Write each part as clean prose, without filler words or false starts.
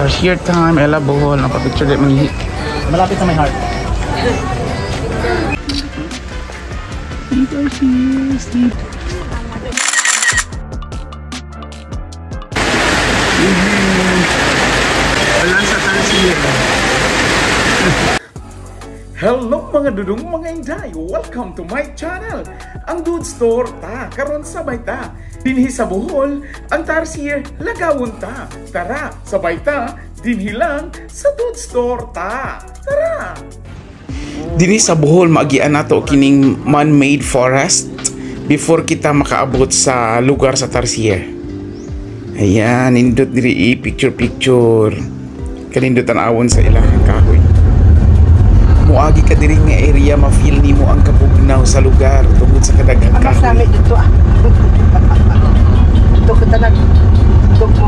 Tarsier time, Ella Bohol. Napapicture din mangihi. Malapit sa my heart. See tarsier, sleep. Wala sa tarsier. Hello mga dudong mga inday! Welcome to my channel! Ang Dude Store ta, karon sabay ta. Dinhi sa Bohol, ang tarsier lagawon ta. Tara, sabay ta, dinhi lang sa Dude Store ta. Tara! Dinhi sa Bohol, maagian nato kining man-made forest before kita makaabot sa lugar sa tarsier. Ayan, nindot diri picture-picture. Kanindot tan-awon sa ilang kahoy. Muagi ka diri nga area, ma-feel nimo ang kabugnaw sa lugar tungod sa kadaghang Mas kahoy. nami dito ah. Dito ka talag. Dito mo.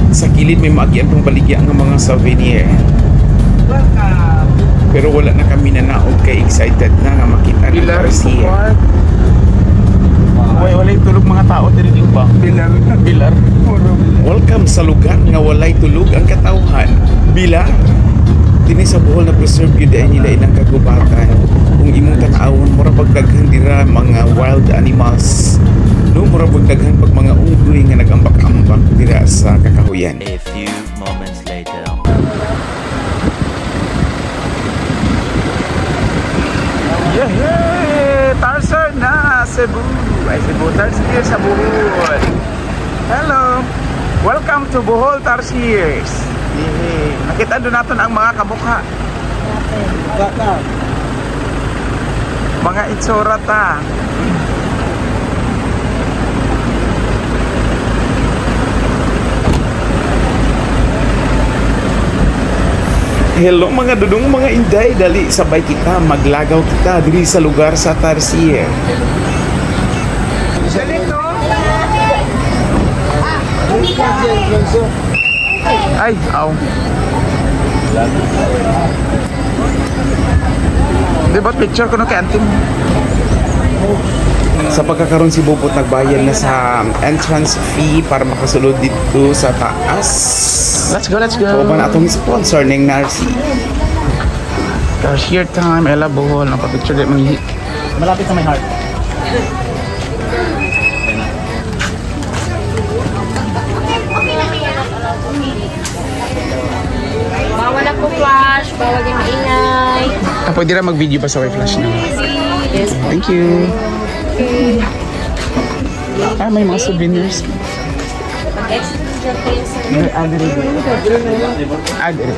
Sa kilid may maagian pang baligya nga mga souvenir. Welcome. Pero wala na kami nanaog kay excited na nga makita ng tarsier. Walay tulog mga tao diri din ba? Bilar, bilar. Welcome sa lugar nga walay tulog ang katawhan. Bilar. Dinhi sa Bohol na preserve gyud ay nila ilang kagubatan. Kung imong tan-awon mura pag daghan dira mga wild animals. No, mura pag daghan pag mga unggoy nga nagambak-ambak dira sa kakahuyan. A few moments later. Yeah, yeah! Tarsier na Cebu. Ay, Cebu Tarsier sa Bohol. Hello. Welcome to Bohol Tarsiers. Yeah. Nakita doon natin ang mga kamukha. Mga itsura ta. Hello mga dudong mga inday, dali sabay kita maglagaw kita diri sa lugar sa tarsier. Ay, aw. Di ba picture ko no kay antim? Sa pagkakaroon si Bobot nagbayad na sa entrance fee para makasulod dito sa taas. Let's go, let's go. Kauban atong sponsor ning Narcy. Tarsier time, Ella Bohol. Napapicture din mangihi. Malapit sa my heart. Bawal ang flash, bawal yung maingay. Ah, pwede ra mag-video pa sa way flash na. Yes. Thank you. Ah, may mga souvenirs. Pag-exit dyan kayo sa Ah, diri. Ah, diri.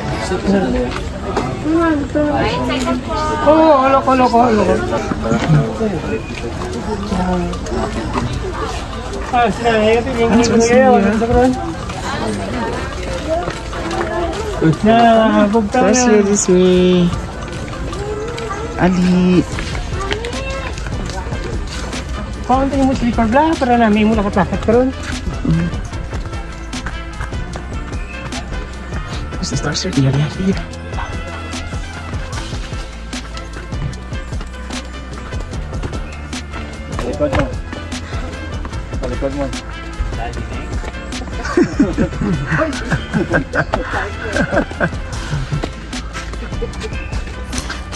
right side po. Oo, loko, loko, loko. Ah, sila Ano sa souvenir? Na, bugtaw na. Tarsier this way. Ali. Kaunti mo sleeper bla para namin mo nakaplakad karon. Where's the tarsier? Yeah, yeah, yeah. Palikod mo. Palikod mo.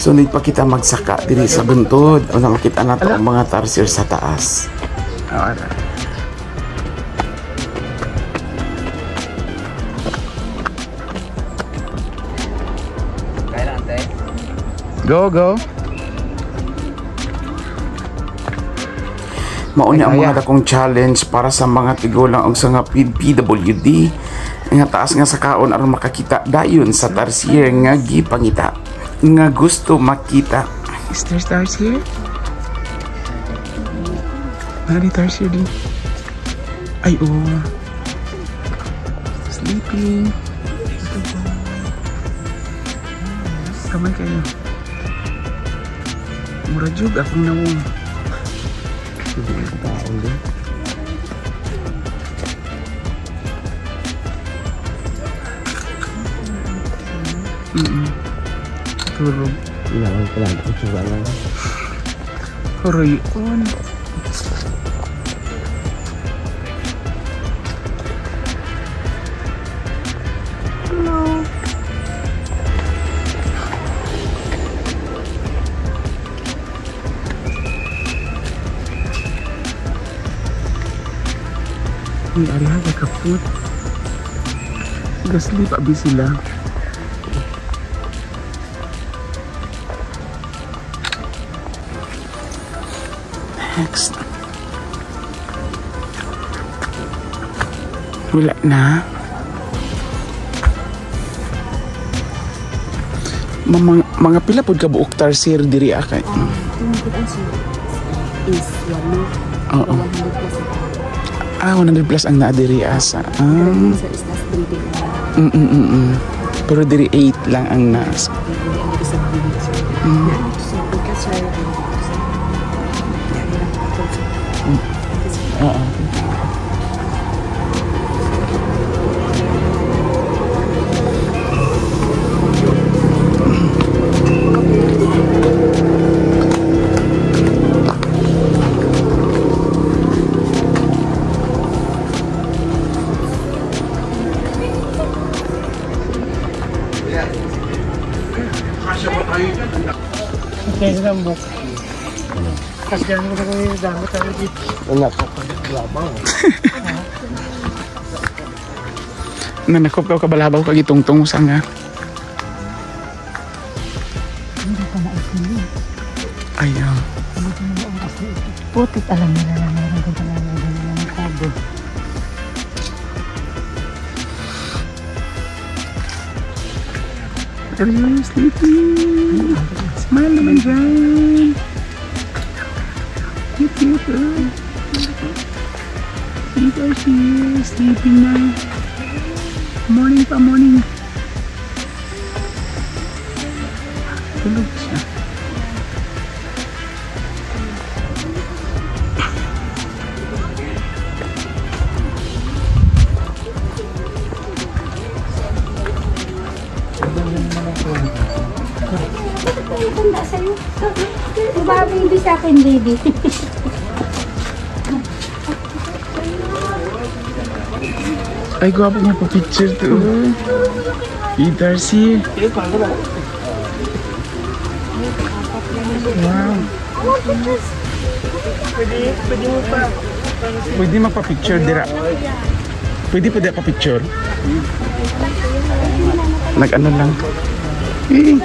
So, need pa kita magsaka diri sa buntod. O na makita nato ang mga tarsier sa taas. Oh, Kaya lang, ante. Go, go. Mauna ang mga dakong challenge para sa mga tigulang og sa nga PWD nga taas nga sa kaon aron makakita dayon sa tarsier nga gipangita nga gusto makita. Is there tarsier? Nari tarsier din. Ay, oh. Sleeping. Kamay kayo. Mura jug akong nawong. Turog. Ilawan ko lang. Itsura lang. Huruyon. Hello. Uy, ariha ka kaput. Gasleep abi sila. Next. Wala na. Mga pila pod ka buok tarsier diri kay. Tungkol ang sir is 1 Oo. 100 plus. Ah, 100 plus ang naa diri asa. Pero sir is last breeding. Pero diri 8 lang ang nas. Hindi ang dito sa breeding sir. Dito sa pagka sir. Dito sa Oo. Okay, sa tambok. Kasi ganun ko na yung gamit ang dito. Nanakop ka kabalabaw kag itungtong sa nga. Hindi pa naisili. Ayaw. Putit alam nila na meron kang pananagan nila ng kabo. Are you sleeping? Smile naman dyan. Cute, cute. Oh. Sleep are here. Sleeping na. Morning pa, morning. Tulog siya. Tanda sa'yo. Baby sa akin, baby. Ay, gwapo nga pa picture to. Hey, Darcy. Wow. Pwede mo pa. Pwede magpa-picture dira. Pwede pa dira pa-picture. Nag-ano lang. Eh.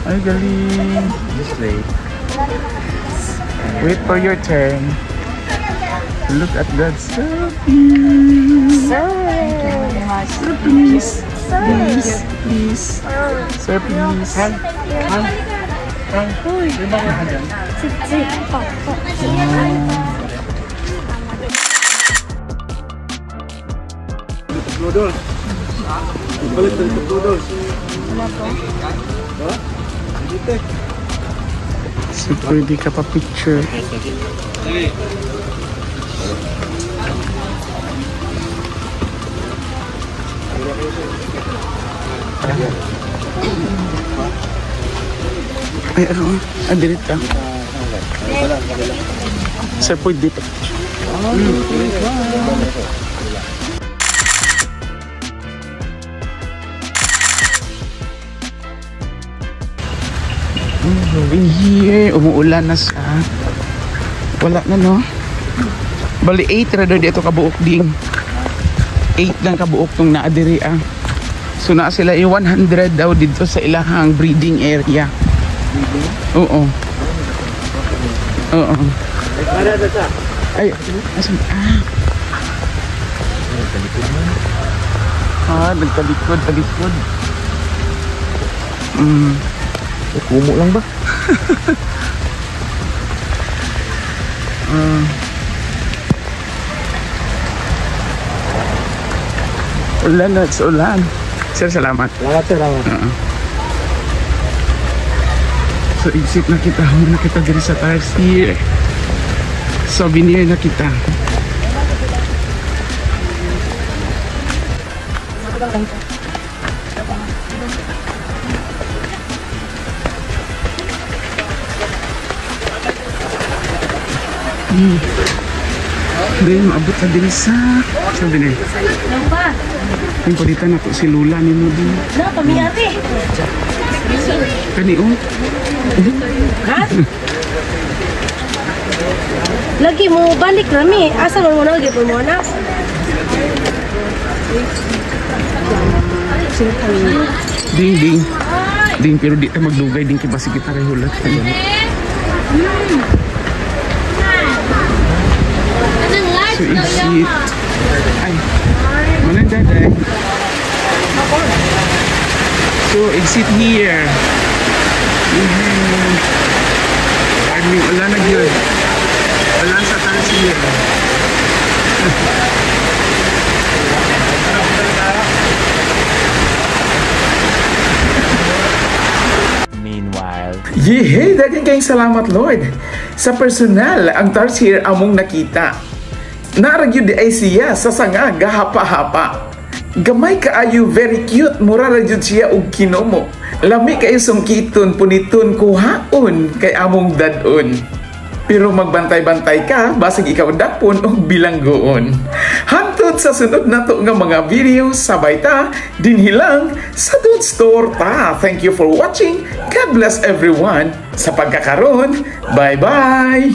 Ay, galing. Just wait. Wait for your turn. Look at that. So cute. Sir, please. Please. Please. Sir, please. Noodles. Balik dari noodles. So, pwede ka pa picture. Ay, ano? Ah, delete ka. Sir, pwede pa picture. In here, umuulan na siya. Wala na, no? Bali, 8 ra daw dito kabuok ding. 8 lang kabuok tong naadiri ah. So naa sila 100 daw dito sa ilahang breeding area. Oo. Oo. Ay, asan? Ah. Ah, nagtalikod, talikod. Kumo lang ba? Ulan na, it's ulan. Sir, salamat. Salamat, sir. Salamat. So, exit na kita. Huwag na kita diri sa tarsier. Souvenir na kita. Hindi, maabot na din sa. Sabi niya. Yung palitan na to si Lula ni mo din. Na, kami ate. Kani oh. Ha? Lagi mo balik rami. Asa man mo na gyud mo na? Ding ding. Ding, pero di ta magdugay ding kay basi kita ray hulat. So exit. Ay. Manang daday. So exit here. Yeah. Ay, wala na gyud. Wala sa tarsier. Meanwhile. Yehey! Daghang kayong salamat, Lord! Sa personal, ang tarsier among nakita. Naa ra gyud diay siya sa sanga gahapa-hapa. Gamay kaayo, very cute, mura ra jud siya og kinomo. Lami kayo sungkiton, puniton, kuhaon kay among dad-on. Pero magbantay-bantay ka, basig ikaw dakpon og bilanggoon. Hantod sa sunod nato nga mga video, sabay ta, dinhi lang sa Dude Store ta. Thank you for watching. God bless everyone. Sa pagkakaroon, bye-bye!